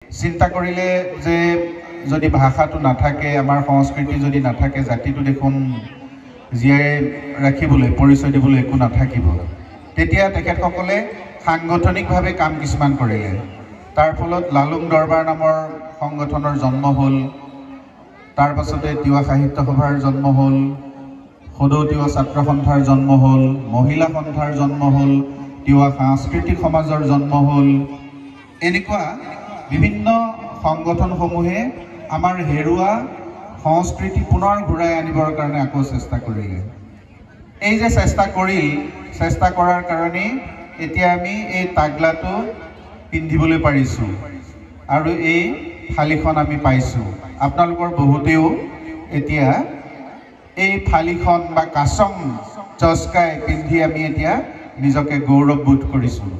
চিন্তা কৰিলে যে যদি ভাষাটো নাথাকে, আমাৰ সংস্কৃতি যদি নাথাকে, জাতিটো দেখোন জীয়াই ৰাখিবলৈ, পৰিচয় দিবলৈ একো নাথাকিব। তেতিয়া তেখেতসকলে সাংগঠনিকভাৱে কাম কিছুমান কৰিলে। তাৰ ফলত লালুং দৰবাৰ নামৰ সংগঠনৰ জন্ম হ'ল। তাৰ পাছতে তিৱা সাহিত্য সভাৰ জন্ম হ'ল, সদৌ তিৱা ছাত্ৰ সন্থাৰ জন্ম হ'ল, মহিলা সন্থাৰ জন্ম হ'ল, তিৱা সাংস্কৃতিক সমাজৰ জন্ম হ'ল। এনেকুৱা বিভিন্ন সংগঠনসমূহে আমাৰ হেৰুৱা সংস্কৃতি পুনৰ ঘূৰাই আনিবৰ কাৰণে আকৌ চেষ্টা কৰিলে। এই যে চেষ্টা কৰিল, চেষ্টা কৰাৰ কাৰণেই এতিয়া আমি এই তাগলাটো পিন্ধিবলৈ পাৰিছোঁ আৰু এই ফালিখন আমি পাইছোঁ। আপোনালোকৰ বহুতেও এতিয়া এই ফালিখন বা কাচং চচকাই পিন্ধি আমি এতিয়া নিজকে গৌৰৱবোধ কৰিছোঁ।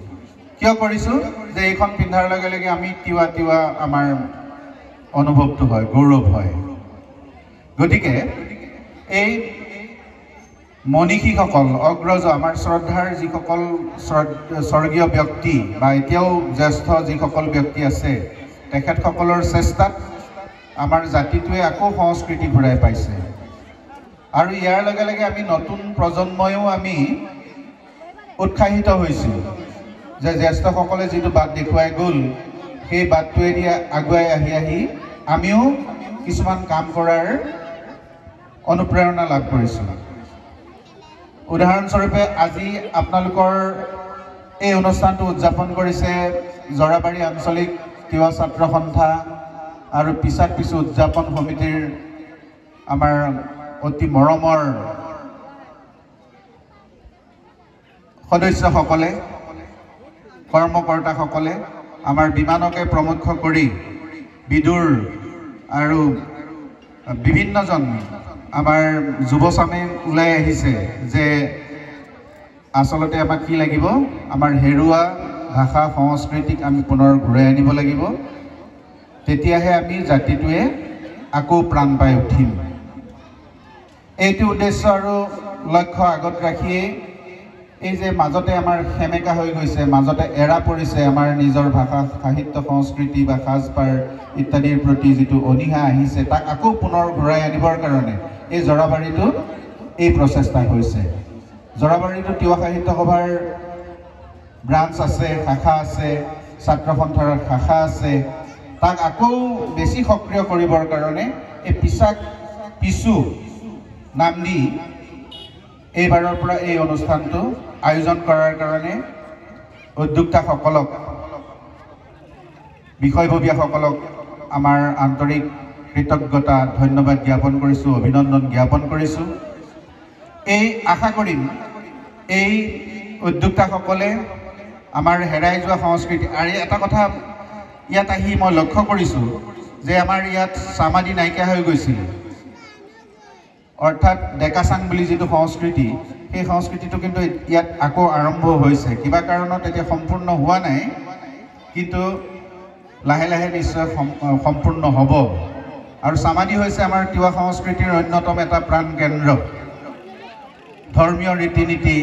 কিয় কৰিছোঁ? যে এইখন পিন্ধাৰ লগে লগে আমি তিৱা তিৱা আমাৰ অনুভৱটো হয়, গৌৰৱ হয়। গতিকে এই মনীষীসকল, অগ্ৰজ, আমাৰ শ্ৰদ্ধাৰ যিসকল স্বৰ্গীয় ব্যক্তি বা এতিয়াও জ্যেষ্ঠ যিসকল ব্যক্তি আছে, তেখেতসকলৰ চেষ্টাত আমাৰ জাতিটোৱে আকৌ সংস্কৃতি ঘূৰাই পাইছে। আৰু ইয়াৰ লগে লগে আমি নতুন প্ৰজন্ময়ো আমি উৎসাহিত হৈছোঁ যে জ্যেষ্ঠসকলে যিটো বাট দেখুৱাই গ'ল, সেই বাটটোৱেদি আগুৱাই আহি আহি আমিও কিছুমান কাম কৰাৰ অনুপ্ৰেৰণা লাভ কৰিছোঁ। উদাহৰণস্বৰূপে আজি আপোনালোকৰ এই অনুষ্ঠানটো উদযাপন কৰিছে জৰাবাৰী আঞ্চলিক তিৱা ছাত্ৰ সন্থা আৰু পিছাক পিছু উদযাপন সমিতিৰ আমাৰ অতি মৰমৰ সদস্যসকলে, কৰ্মকৰ্তাসকলে, আমাৰ বিমানকে প্ৰমুখ কৰি বিদুৰ আৰু বিভিন্নজন আমাৰ যুৱচামে ওলাই আহিছে যে আচলতে আমাক কি লাগিব, আমাৰ হেৰুৱা ভাষা সংস্কৃতিক আমি পুনৰ ঘূৰাই আনিব লাগিব, তেতিয়াহে আমি জাতিটোৱে আকৌ প্ৰাণ পাই উঠিম। এইটো উদ্দেশ্য আৰু লক্ষ্য আগত ৰাখিয়েই এই যে মাজতে আমাৰ সেমেকা হৈ গৈছে, মাজতে এৰা পৰিছে আমাৰ নিজৰ ভাষা সাহিত্য সংস্কৃতি বা সাজপাৰ ইত্যাদিৰ প্ৰতি যিটো অনীহা আহিছে, তাক আকৌ পুনৰ ঘূৰাই আনিবৰ কাৰণে এই জৰাবাৰীটো এই প্ৰচেষ্টা হৈছে। জৰাবাৰীটো তিৱা সাহিত্য সভাৰ ব্ৰাঞ্চ আছে, শাখা আছে, ছাত্ৰ সন্থাৰ শাখা আছে। তাক আকৌ বেছি সক্ৰিয় কৰিবৰ কাৰণে এই পিছাক পিছু নাম দি এইবাৰৰ পৰা এই অনুষ্ঠানটো আয়োজন কৰাৰ কাৰণে উদ্যোক্তাসকলক, বিষয়ববীয়াসকলক আমাৰ আন্তৰিক কৃতজ্ঞতা, ধন্যবাদ জ্ঞাপন কৰিছোঁ, অভিনন্দন জ্ঞাপন কৰিছোঁ। এই আশা কৰিম এই উদ্যোক্তাসকলে আমাৰ হেৰাই যোৱা সংস্কৃতি, আৰু এটা কথা ইয়াত আহি মই লক্ষ্য কৰিছোঁ যে আমাৰ ইয়াত চামাদি নাইকিয়া হৈ গৈছিল, অৰ্থাৎ ডেকাচাং বুলি যিটো সংস্কৃতি, সেই সংস্কৃতিটো কিন্তু ইয়াত আকৌ আৰম্ভ হৈছে। কিবা কাৰণত এতিয়া সম্পূৰ্ণ হোৱা নাই, কিন্তু লাহে লাহে নিশ্চয় সম্পূৰ্ণ হ'ব। আৰু চামাদি হৈছে আমাৰ তিৱা সংস্কৃতিৰ অন্যতম এটা প্ৰাণকেন্দ্ৰ। ধৰ্মীয় ৰীতি নীতি,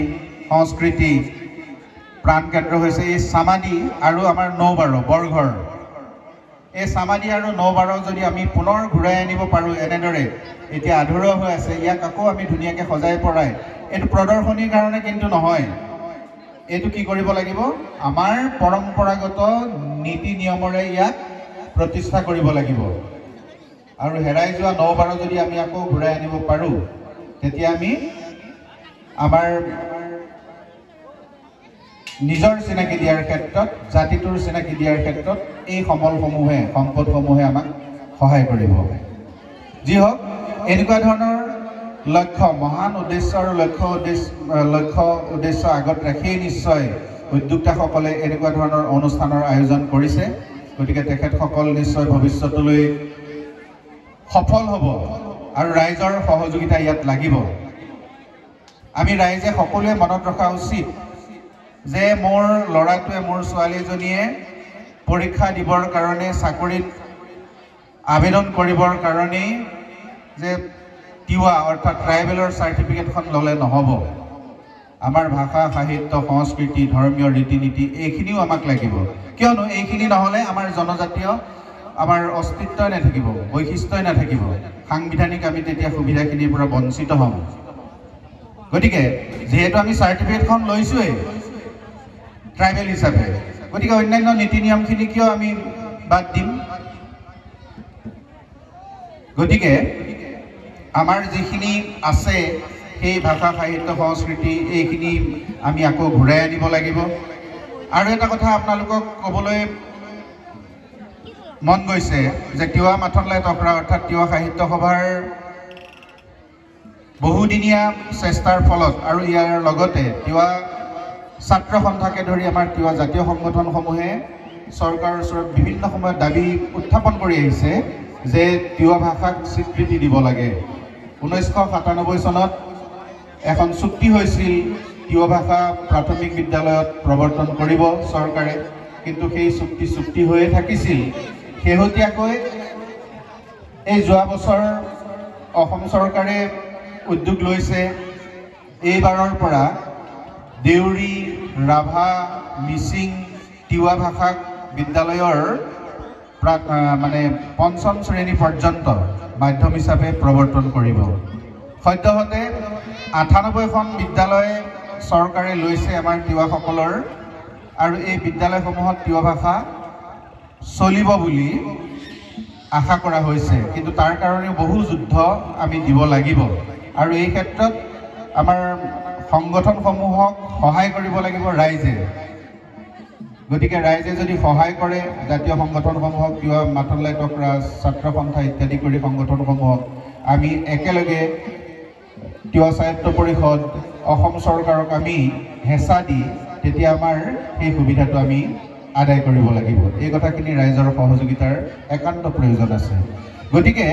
সংস্কৃতি প্ৰাণকেন্দ্ৰ হৈছে এই চামাদি আৰু আমাৰ নৌবাৰ বৰঘৰ। এই চামাদি আৰু নৌবাৰ যদি আমি পুনৰ ঘূৰাই আনিব পাৰোঁ, এনেদৰে এতিয়া আধৰুৱা হৈ আছে, ইয়াক আকৌ আমি ধুনীয়াকৈ সজাই পৰাই, এইটো প্ৰদৰ্শনীৰ কাৰণে কিন্তু নহয়, এইটো কি কৰিব লাগিব, আমাৰ পৰম্পৰাগত নীতি নিয়মৰে ইয়াক প্ৰতিষ্ঠা কৰিব লাগিব। আৰু হেৰাই যোৱা নৌবাৰ যদি আমি আকৌ ঘূৰাই আনিব পাৰোঁ, তেতিয়া আমি আমাৰ নিজৰ চিনাকি দিয়াৰ ক্ষেত্ৰত, জাতিটোৰ চিনাকি দিয়াৰ ক্ষেত্ৰত এই সমলসমূহে, সম্পদসমূহে আমাক সহায় কৰিব। যি হওক, এনেকুৱা ধৰণৰ লক্ষ্য, মহান উদ্দেশ্য আৰু লক্ষ্য উদ্দেশ্য আগত ৰাখিয়েই নিশ্চয় উদ্যোক্তাসকলে এনেকুৱা ধৰণৰ অনুষ্ঠানৰ আয়োজন কৰিছে। গতিকে তেখেতসকল নিশ্চয় ভৱিষ্যতলৈ সফল হ'ব আৰু ৰাইজৰ সহযোগিতা ইয়াত লাগিব। আমি ৰাইজে সকলোৱে মনত ৰখা উচিত যে মোৰ ল'ৰাটোৱে, মোৰ ছোৱালীজনীয়ে পৰীক্ষা দিবৰ কাৰণে, চাকৰিত আবেদন কৰিবৰ কাৰণেই যে তিৱা অৰ্থাৎ ট্ৰাইবেলৰ চাৰ্টিফিকেটখন ল'লে নহ'ব। আমাৰ ভাষা, সাহিত্য, সংস্কৃতি, ধৰ্মীয় ৰীতি নীতি এইখিনিও আমাক লাগিব। কিয়নো এইখিনি নহ'লে আমাৰ জনজাতীয় আমাৰ অস্তিত্বই নাথাকিব, বৈশিষ্ট্যই নাথাকিব। সাংবিধানিক আমি তেতিয়া সুবিধাখিনিৰ পৰা বঞ্চিত হ'ম। গতিকে যিহেতু আমি চাৰ্টিফিকেটখন লৈছোঁৱেই ট্ৰাইবেল হিচাপে, গতিকে অন্যান্য নীতি নিয়মখিনি কিয় আমি বাদ দিম? গতিকে আমাৰ যিখিনি আছে সেই ভাষা, সাহিত্য, সংস্কৃতি এইখিনি আমি আকৌ ঘূৰাই আনিব লাগিব। আৰু এটা কথা আপোনালোকক ক'বলৈ মন গৈছে যে তিৱা মাথনলাই টকৰা অৰ্থাৎ তিৱা সাহিত্য সভাৰ বহুদিনীয়া চেষ্টাৰ ফলত আৰু ইয়াৰ লগতে তিৱা ছাত্ৰ সন্থাকে ধৰি আমাৰ তিৱা জাতীয় সংগঠনসমূহে চৰকাৰৰ ওচৰত বিভিন্ন সময়ত দাবী উত্থাপন কৰি আহিছে যে তিৱা ভাষাক স্বীকৃতি দিব লাগে। 1997 চনত এখন চুক্তি হৈছিল তিৱা ভাষা প্ৰাথমিক বিদ্যালয়ত প্ৰৱৰ্তন কৰিব চৰকাৰে, কিন্তু সেই চুক্তি চুক্তি হৈয়ে থাকিছিল। শেহতীয়াকৈ এই যোৱা বছৰ অসম চৰকাৰে উদ্যোগ লৈছে এইবাৰৰ পৰা দেউৰী, ৰাভা, মিচিং, তিৱা ভাষাক বিদ্যালয়ৰ মানে পঞ্চম শ্ৰেণী পৰ্যন্ত মাধ্যম হিচাপে প্ৰৱৰ্তন কৰিব। সদ্যহতে 98খন বিদ্যালয় চৰকাৰে লৈছে আমাৰ তিৱাসকলৰ, আৰু এই বিদ্যালয়সমূহত তিৱা ভাষা চলিব বুলি আশা কৰা হৈছে। কিন্তু তাৰ কাৰণেও বহু যুদ্ধ আমি দিব লাগিব আৰু এই ক্ষেত্ৰত আমাৰ সংগঠনসমূহক সহায় কৰিব লাগিব ৰাইজে। গতিকে ৰাইজে যদি সহায় কৰে জাতীয় সংগঠনসমূহক, তিৱা মাথনলাই টকৰা, ছাত্ৰ সন্থা ইত্যাদি কৰি সংগঠনসমূহক আমি একেলগে তিৱা স্বায়ত্ত পৰিষদ, অসম চৰকাৰক আমি হেঁচা দি তেতিয়া আমাৰ সেই সুবিধাটো আমি আদায় কৰিব লাগিব। এই কথাখিনি ৰাইজৰ সহযোগিতাৰ একান্ত প্ৰয়োজন আছে। গতিকে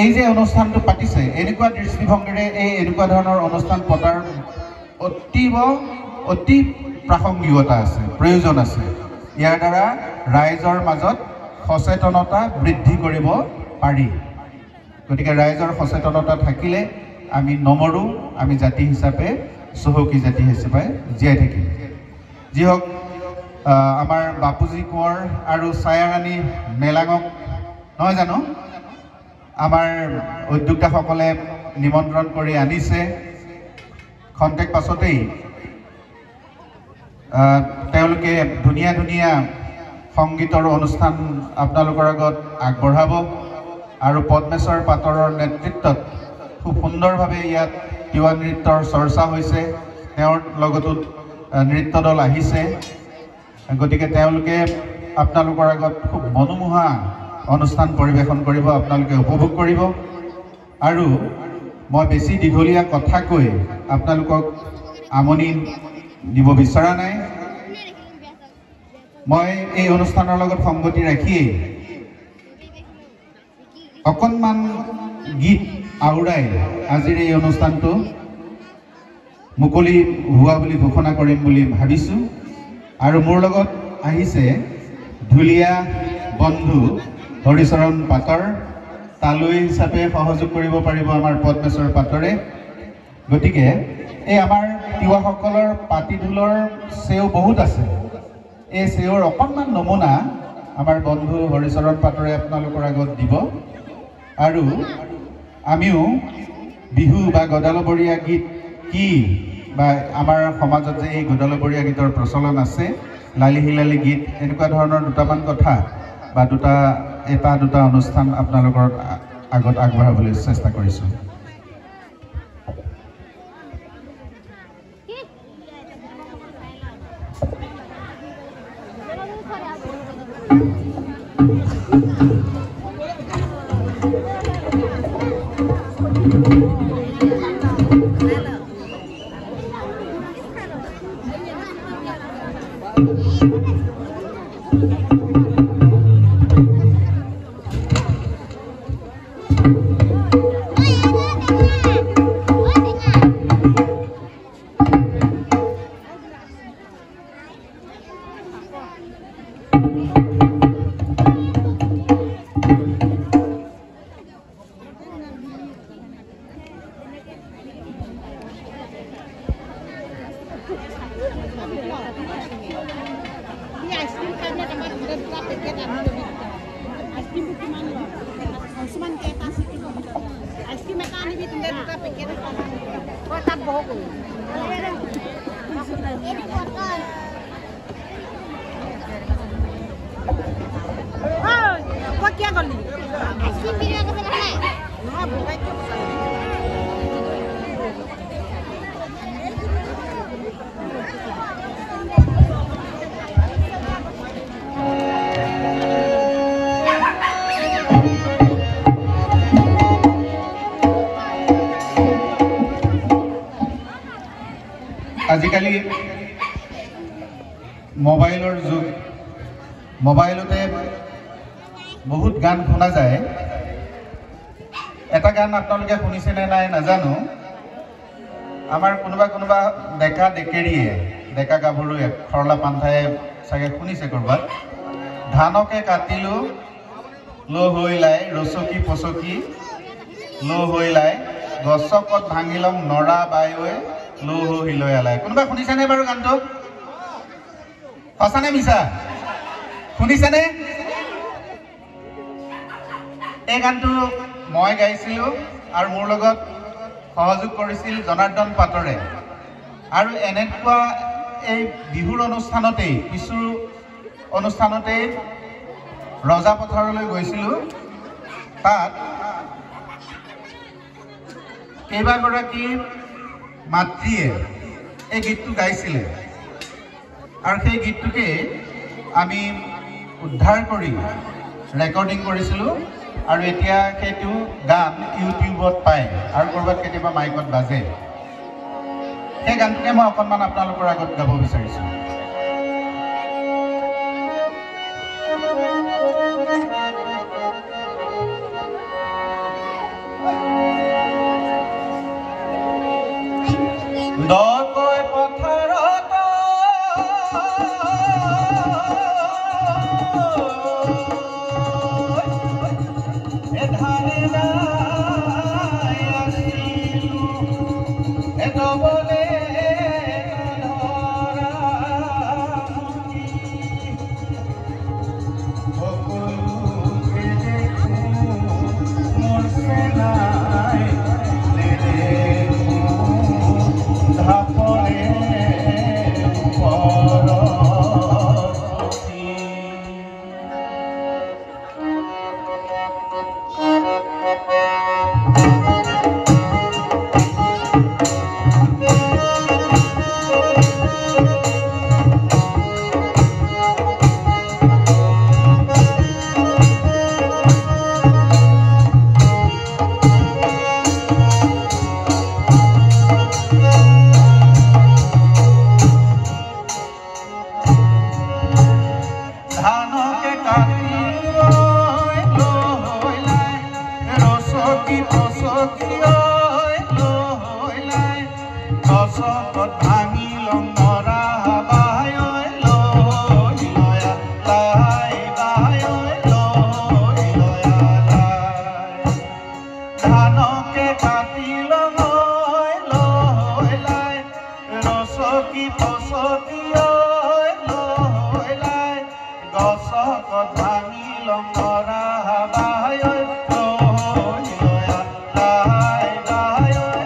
এই যে অনুষ্ঠানটো পাতিছে, এনেকুৱা দৃষ্টিভংগীৰে এই এনেকুৱা ধৰণৰ অনুষ্ঠান পতাৰ অতি প্ৰাসংগিকতা আছে, প্ৰয়োজন আছে। ইয়াৰ দ্বাৰা ৰাইজৰ মাজত সচেতনতা বৃদ্ধি কৰিব পাৰি। গতিকে ৰাইজৰ সচেতনতা থাকিলে আমি নমৰোঁ, আমি জাতি হিচাপে চহকী জাতি হিচাপে জীয়াই থাকিম। যি হওক, আমাৰ বাপুজী কোঁৱৰ আৰু ছায়াৰাণী মেলাঙক নহয় জানো আমাৰ উদ্যোক্তাসকলে নিমন্ত্ৰণ কৰি আনিছে। খন্তেক পাছতেই তেওঁলোকে ধুনীয়া ধুনীয়া সংগীতৰ অনুষ্ঠান আপোনালোকৰ আগত আগবঢ়াব আৰু পদ্মেশ্বৰ পাটৰৰ নেতৃত্বত খুব সুন্দৰভাৱে ইয়াত তিৱা নৃত্যৰ চৰ্চা হৈছে। তেওঁৰ লগতো নৃত্য দল আহিছে। গতিকে তেওঁলোকে আপোনালোকৰ আগত খুব মনোমোহা অনুষ্ঠান পৰিৱেশন কৰিব, আপোনালোকে উপভোগ কৰিব। আৰু মই বেছি দীঘলীয়া কথা কৈ আপোনালোকক আমনি দিব বিচৰা নাই। মই এই অনুষ্ঠানৰ লগত সংগতি ৰাখিয়েই অকণমান গীত আওৰাই আজিৰ এই অনুষ্ঠানটো মুকলি হোৱা বুলি ঘোষণা কৰিম বুলি ভাবিছোঁ। আৰু মোৰ লগত আহিছে ঢুলীয়া বন্ধু হৰিচৰণ পাটৰ, তালৈ হিচাপে সহযোগ কৰিব পাৰিব আমাৰ পদ্মেশ্বৰ পাটৰে। গতিকে এই আমাৰ তিৱাসকলৰ পাতিঢোলৰ চেও বহুত আছে, এই চেওৰ অকণমান নমুনা আমাৰ বন্ধু হৰিচৰণ পাটৰে আপোনালোকৰ আগত দিব। আৰু আমিও বিহু বা গদালবৰীয়া গীত কি বা আমাৰ সমাজত যে এই গদালবৰীয়া গীতৰ প্ৰচলন আছে, লালি হিলালি গীত, এনেকুৱা ধৰণৰ দুটামান কথা বা এটা দুটা অনুষ্ঠান আপোনালোকৰ আগত আগবঢ়াবলৈ চেষ্টা কৰিছোঁ। Bye. আজিকালি মোবাইলৰ যুগ, মোবাইলতে বহুত গান শুনা যায়। এটা গান আপোনালোকে শুনিছেনে নাই নাজানো, আমাৰ কোনোবা কোনোবা ডেকা ডেকেৰীয়ে, ডেকা গাভৰুৱে, খৰলা পান্থাই চাগে শুনিছে ক'ৰবাত। ধানকে কাটিলোঁ ল হৈ লাই, ৰচকী পচকি ল হৈ লাই, গছকত ভাঙি লম নৰা বাই ঐ লো হিলৈ আলাই। কোনোবা শুনিছেনে বাৰু গানটো? সঁচানে মিছা? শুনিছেনে? এই গানটো মই গাইছিলোঁ আৰু মোৰ লগত সহযোগ কৰিছিল জনাৰ্দন পাটৰে। আৰু এনেকুৱা এই বিহুৰ অনুষ্ঠানতেই, কিছু অনুষ্ঠানতেই ৰজা পথাৰলৈ গৈছিলোঁ। তাত কেইবাগৰাকী মাতৃয়ে এই গীতটো গাইছিলে আৰু সেই গীতটোকে আমি উদ্ধাৰ কৰি ৰেকৰ্ডিং কৰিছিলোঁ আৰু এতিয়া সেইটো গান ইউটিউবত পায় আৰু ক'ৰবাত কেতিয়াবা মাইকত বাজে। সেই গানটোকে মই অকণমান আপোনালোকৰ আগত গাব বিচাৰিছোঁ। দকৈ পথাৰত ধানে দাই আছিলো, দবলে ধৰা সকলোকে দেখো মোৰ চেনাই নেদেখো ধাপৰে ওপৰত। ধানকে কাটিলো লাই, ৰচকী পচকি লাই, গছকত ভাঙি লং নৰা বাই লাই বাই লাই। ধানকে কাটিলো লাই, ৰচকী পচকি লাই, গছকত ভাঙি লং নৰা বাই লাই বাই লাই।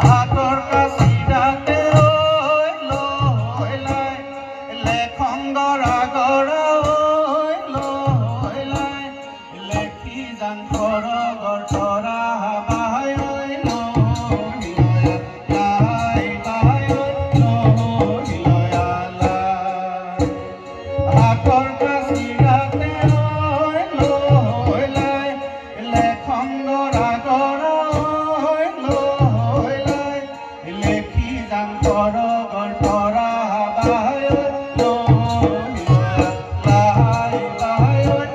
হাতৰ কাচিদাতে লাই, লেখং গৰা গৰা লাই, লেখি যাং খৰগৰ তৰা বাই লাই বাই লাই। হাতৰ কাচিদাতে লাই, লেখং গৰা গৰা লাই, লেখি যাং খৰগৰ তৰা বাই লাই বাই লাই।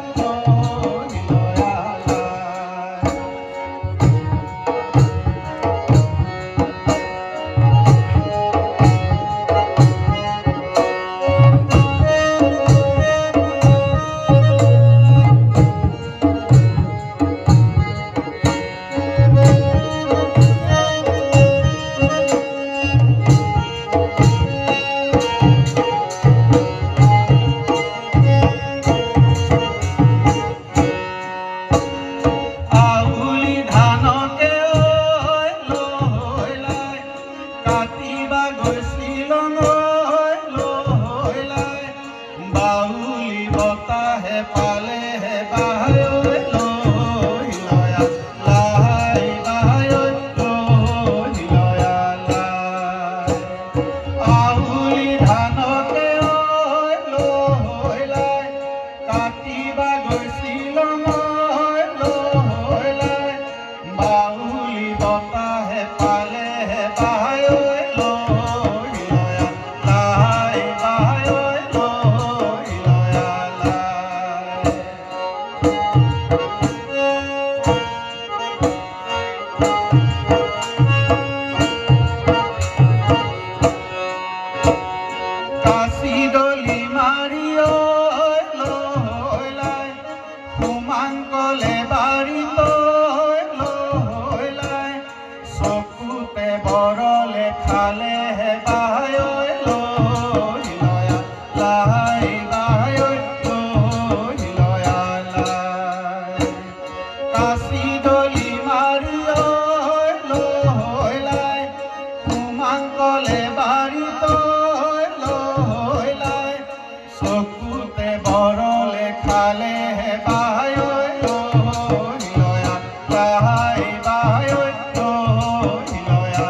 যাই বাই লহিলয়ালাই।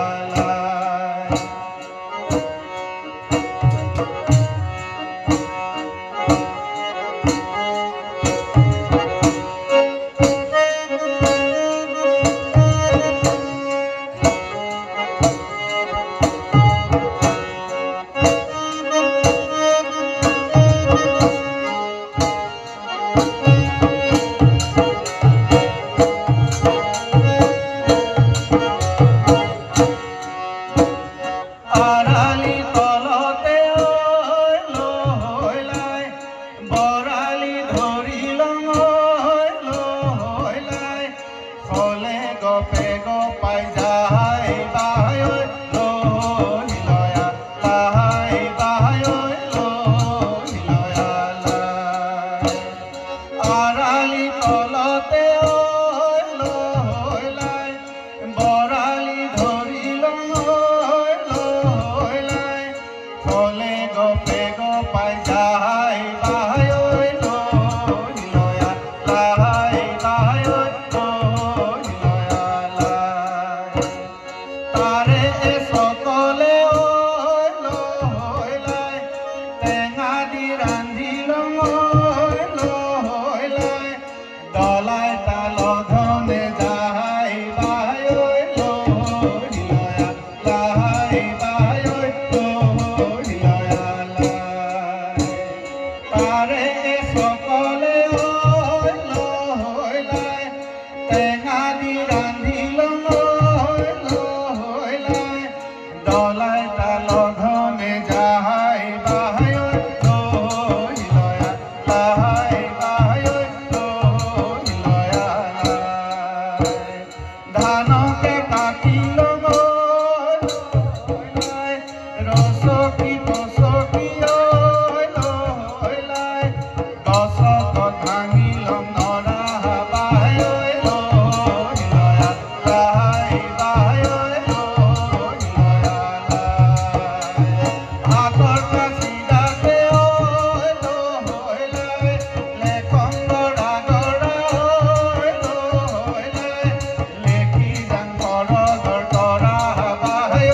আৰালি তলতে লহলাই বৰালি ধৰি লহলাই খলে গপে গপাই যাই বাই লহিলয়া লাই বাই লহিলয়া লাই। আৰালি তলতে লহলাই বৰালি ধৰি লহলাই খলে গপে গপাই যাই বাই লহিলয়া লাই বাই লহিলয়া লাই। তাৰে সকলে লহলাই টেঙা দি ৰান্ধি লহলাই দলাই তাল ধনে যাই বাই লহিলয়া লাই বাই লহিলয়া লাই। তাৰে সকলে লহলাই টেঙা দি ৰান্ধি লহলাই দলাই তাল ধনে যাই বাই লহিলয়া লাই বাই লহিলয়া লাই। ধানকে কাটি লহলাই ৰচকি পচকি লহলাই গছত ভাঙি নৰা বাই লহিলয়া লাই বাই লহিলয়া লাই। হাতৰ কাঁচি দাঁতে লহলাই লেখন গৰা গৰা লহলাই লেখি যাং কৰগৰ তৰা বাই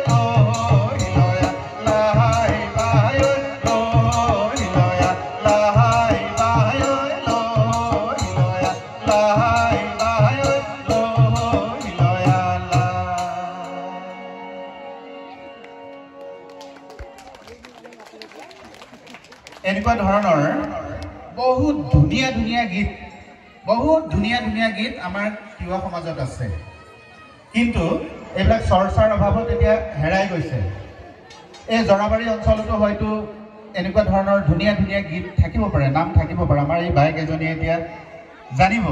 লহিলয়া লাই বাই লহিলয়া লাই বাই লহিলয়া লাই বাই লহিলয়া লাই। এনেকুৱা ধৰণৰ বহুত ধুনীয়া ধুনীয়া গীত, বহুত ধুনীয়া ধুনীয়া গীত আমাৰ তিৱা সমাজত আছে, কিন্তু এইবিলাক চৰ্চাৰ অভাৱত এতিয়া হেৰাই গৈছে। এই জৰাবাৰী অঞ্চলতো হয়তো এনেকুৱা ধৰণৰ ধুনীয়া ধুনীয়া গীত থাকিব পাৰে, নাম থাকিব পাৰে। আমাৰ এই বায়েক এজনীয়ে এতিয়া জানিব,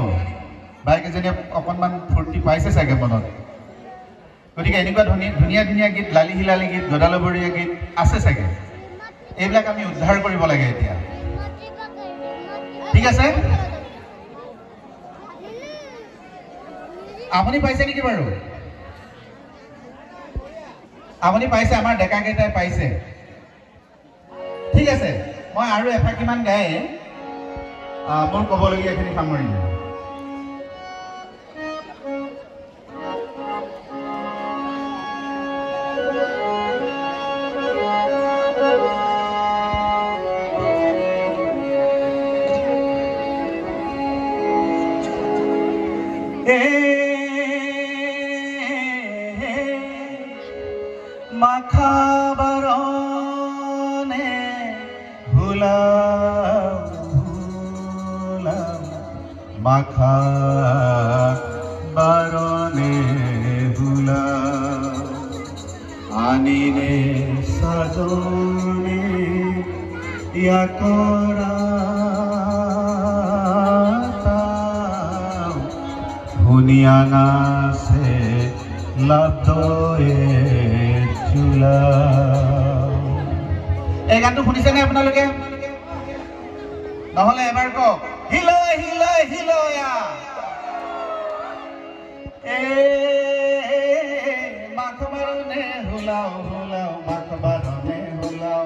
বায়েক এজনীয়ে অকণমান ফূৰ্তি পাইছে চাগে মনত। গতিকে এনেকুৱা ধুনীয়া ধুনীয়া ধুনীয়া গীত, লালি হিলালি গীত, গদালবৰীয়া গীত আছে চাগে, এইবিলাক আমি উদ্ধাৰ কৰিব লাগে এতিয়া। ঠিক আছে, আপুনি পাইছে নেকি বাৰু? আপুনি পাইছে? আমাৰ ডেকা কেইটাই পাইছে। ঠিক আছে, মই আৰু এফাকিমান গাই মোৰ ক'বলগীয়াখিনি সামৰিম। মাখা বাৰনে হুলাও হুলাও, মাখা বাৰনে হুলাও, আনিলে সাজনে ইয়াকৰা ধুনীয়া নাচে লাভদয়ে চুলা। এই গানটো শুনিছেনে আপোনালোকে? নহ'লে এবাৰ কওক, হিলয় হিলয় হিলয়া। এ মাখ বাৰনে হুলাও হুলাও, মাখ বাৰনে হুলাও,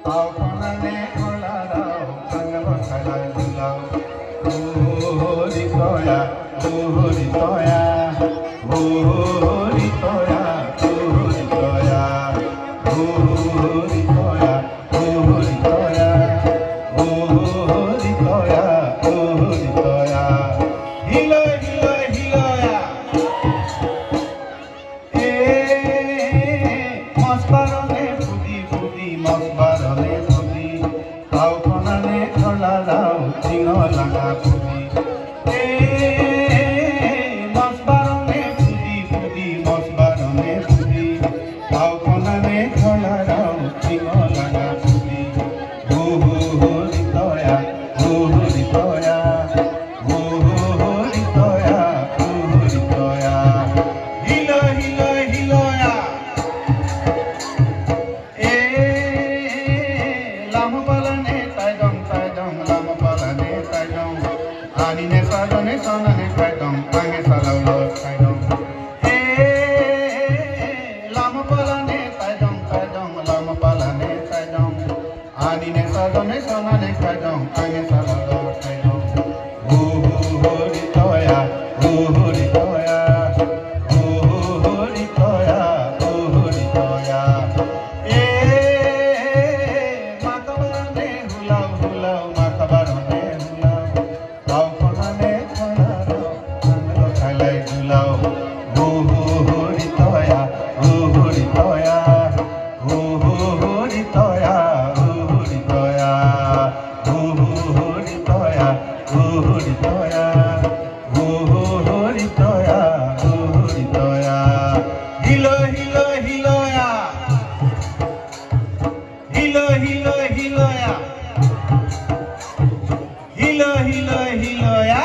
তাওখনানে খোলা ৰাও কাঙ্গাল খেলায় হুলাও। হৰি কয়া হৰি তয়া হৰি তয়া হৰি তয়া হৰি তয়া হৰি তয়া হৰি তয়া হৰি তয়া হিলয় হিলয় হিলয়া এ মছবাৰনে ফুদি ফুদি মছবাৰনে ফুদি তাওখনানে খলা লাও চিঙ লাগা ফুদি এ মছবাৰনে ফুদি ফুদি মছবাৰনে ফুদি তাওখনানে খলা লাও চিঙ লাগা ফুদি হো হৰি তয়া হৰি তয়া হৰি তয়া হৰি তয়া হিলয় হিলয় হিলয়া এ লাম পালানে তাইদং তাইদং লাম পালানে তাইদং আনিনে সাজনে সনানে খাইদং আঙে সালাও খাইদং এ লাম পালানে তাইদং তাইদং লাম পালানে তাইদং আনিনে সাজনে সনানে খাইদং আঙে সালাও খাইদং হো হৰি তয়া হৰি তয়া হৰি তয়া হৰি তয়া এ মাখবাৰনে হুলাও হুলাও মাখবাৰনে হুলাও তাওখনানে খলাও খালাই দুলাও হো হৰি তয়া হৰি তয়া হৰি তয়া হৰি তয়া হৰি তয়া হৰি তয়া হৰি তয়া হৰি তয়া হিলয় হিলয় হিলয়া হিলয় হিলয় হিলয়া হিলয় হিলয় হিলয়া।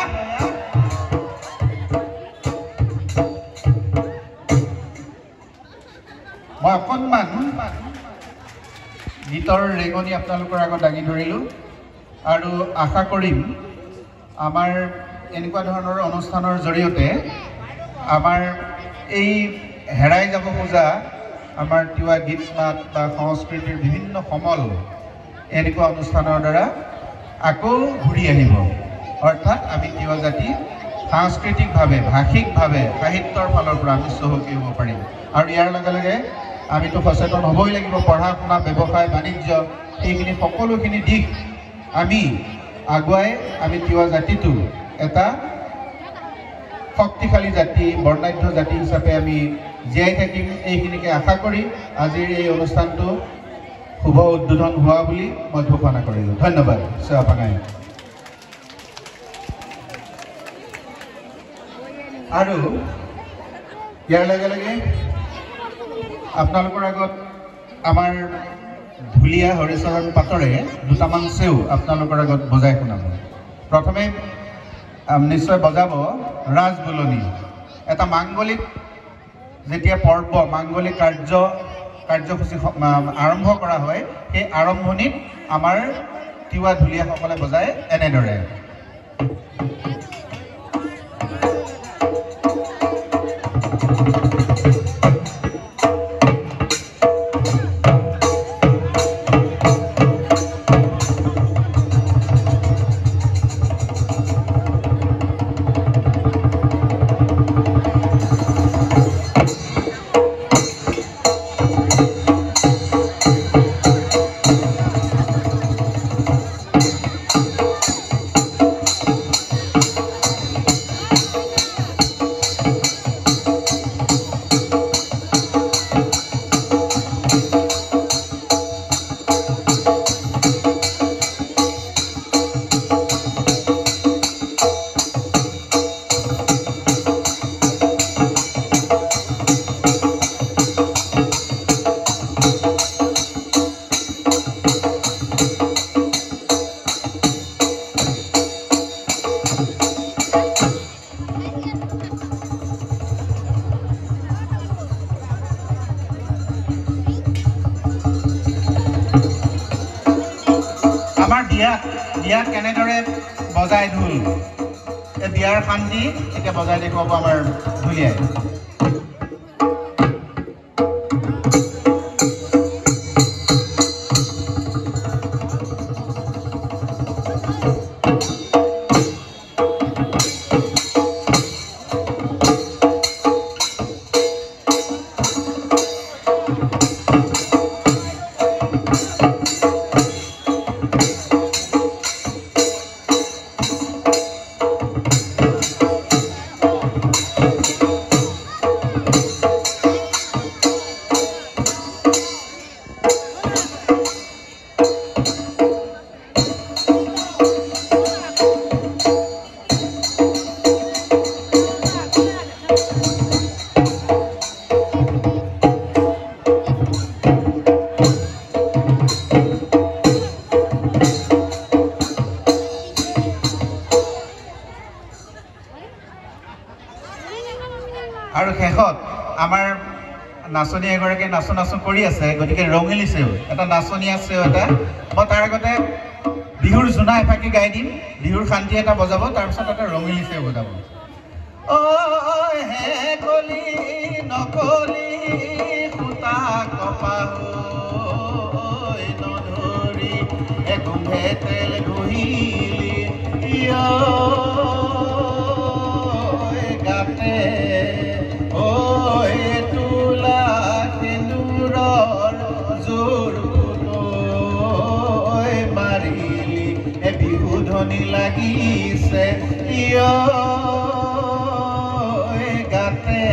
মই অকণমান গীতৰ ৰেঙনি আপোনালোকৰ আগত দাঙি ধৰিলোঁ আৰু আশা কৰিম আমাৰ এনেকুৱা ধৰণৰ অনুষ্ঠানৰ জৰিয়তে আমাৰ এই হেৰাই যাব খোজা আমাৰ তিৱা গীত মাত বা সংস্কৃতিৰ বিভিন্ন সমল এনেকুৱা অনুষ্ঠানৰ দ্বাৰা আকৌ ঘূৰি আহিব। অৰ্থাৎ আমি তিৱা জাতি সাংস্কৃতিকভাৱে, ভাষিকভাৱে, সাহিত্যৰ ফালৰ পৰা আমি চহকী হ'ব পাৰিম। আৰু ইয়াৰ লগে লগে আমিতো সচেতন হ'বই লাগিব। পঢ়া শুনা, ব্যৱসায়, বাণিজ্য এইখিনি সকলোখিনি দিশ আমি আগুৱাই আমি তিৱা জাতিটো এটা শক্তিশালী জাতি, বৰ্ণাঢ্য জাতি হিচাপে আমি জীয়াই থাকিম। এইখিনিকে আশা কৰি আজিৰ এই অনুষ্ঠানটো শুভ উদ্বোধন হোৱা বুলি মই ঘোষণা কৰিলোঁ। ধন্যবাদ। সেৱা পাঙাই। আৰু ইয়াৰ লগে লগে আপোনালোকৰ আগত আমাৰ ঢুলীয়া হৰিচৰণ পাটৰে দুটামান চেও আপোনালোকৰ আগত বজাই শুনাব। প্ৰথমে নিশ্চয় বজাব ৰাজবুলনি। এটা মাংগলিক যেতিয়া পৰ্ব, মাংগলিক কাৰ্যসূচী আৰম্ভ কৰা হয়, সেই আৰম্ভণিত আমাৰ তিৱা ঢুলীয়াসকলে বজায় এনেদৰে। আমাৰ বিয়াত কেনেদৰে বজায় ঢোল, এই বিয়াৰ শান্তি এতিয়া বজাই দেখুৱাব আমাৰ ঢুলীয়াই। আৰু শেষত আমাৰ নাচনী এগৰাকী নাচো নাচো কৰি আছে, গতিকে ৰঙিলী চেও এটা নাচনী আছে এটা। মই তাৰ আগতে বিহুৰ জোনা এফাকি গাই দিম, বিহুৰ শান্তি এটা বজাব, তাৰপিছত এটা ৰঙিলী চেও বজাব। ঐ হে কলি নকলি সূতা কপাহ নধৰি এগুম্ভে তেল ঘঁহিলি গাতে, ঐ তোলা সেন্দুৰৰ জোৰ মাৰিলি, এ বিহু ধ্বনি লাগিছে গাতে।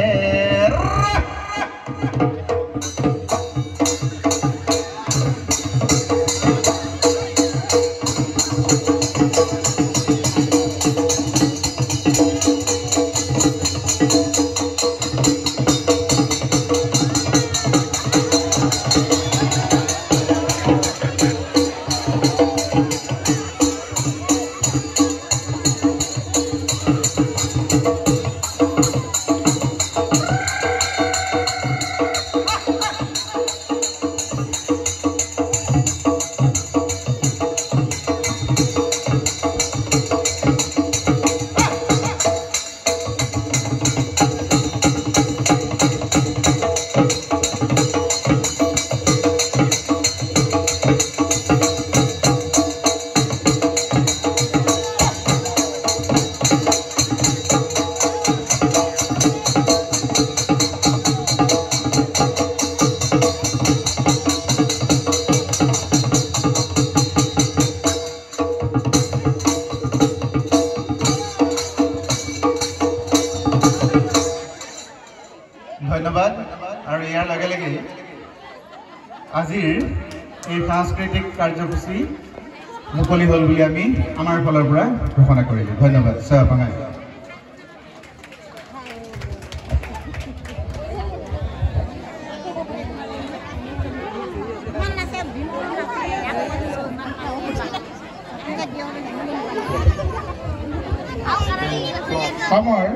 ধন্যবাদ। আৰু ইয়াৰ লগে লগে আজিৰ এই সাংস্কৃতিক কাৰ্যসূচী মুকলি হ'ল বুলি আমি আমাৰ ফালৰ পৰা ঘোষণা কৰিলোঁ। ধন্যবাদ। জয়। অসমৰ